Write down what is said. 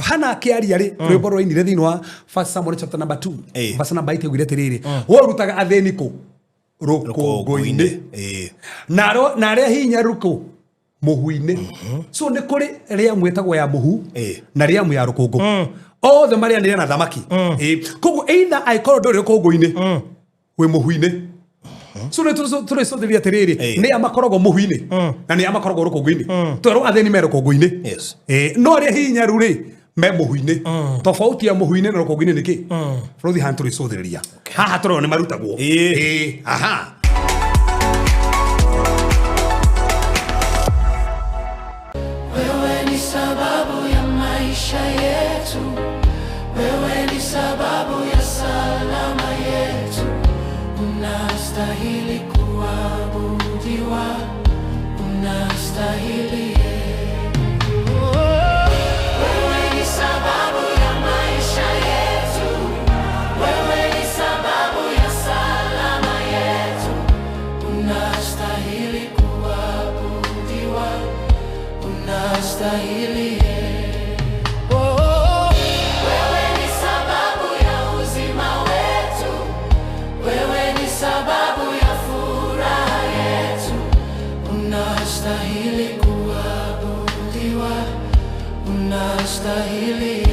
Hana akĩaria rĩ, rwĩmbo rwainire thĩinĩ wa First Samuel chapter number 2 verse number 8 augire atĩrĩrĩ, we ũrutaga athĩni kũ? Rũkũngũ-inĩ. Na arĩa hinyaru kũ? Mũhu-inĩ. So nĩ kũrĩ rĩamu ĩtagwo ya mũhu na rĩamu ya rũkũngũ. Othe marĩanĩre na thamaki. Koguo either angĩkorwo ndũrĩ rũkũngũ-inĩ, wĩ mũhu-inĩ. So nĩ tũrĩcũthĩrĩria atĩrĩrĩ, nĩ a makoragwo mũhu-inĩ na nĩ a makoragwo rũkũngũ-inĩ. Twerwo athĩni me rũkũngũ-inĩ. No arĩa hinyaru rĩ me mũhu-inĩ. Tofauti ya mũhu-inĩ na rũkũngũ-inĩ nĩ kĩ? Bũrũthi haha tũrĩcũthĩrĩria. Haha tũrona nĩ marutagwo. Aha. Wewe ni sababu ya maisha yetu, wewe ni sababu ya salama yetu. Unastahili kuabudiwa, unastahili. Wewe ni sababu ya maisha yetu, wewe ni sababu ya salama yetu. Unastahili kuabudiwa, unastahili. Oh, wewe ni sababu ya uzima wetu, wewe ni sababu ya furaha yetu. Unastahili kuabudiwa, unastahili.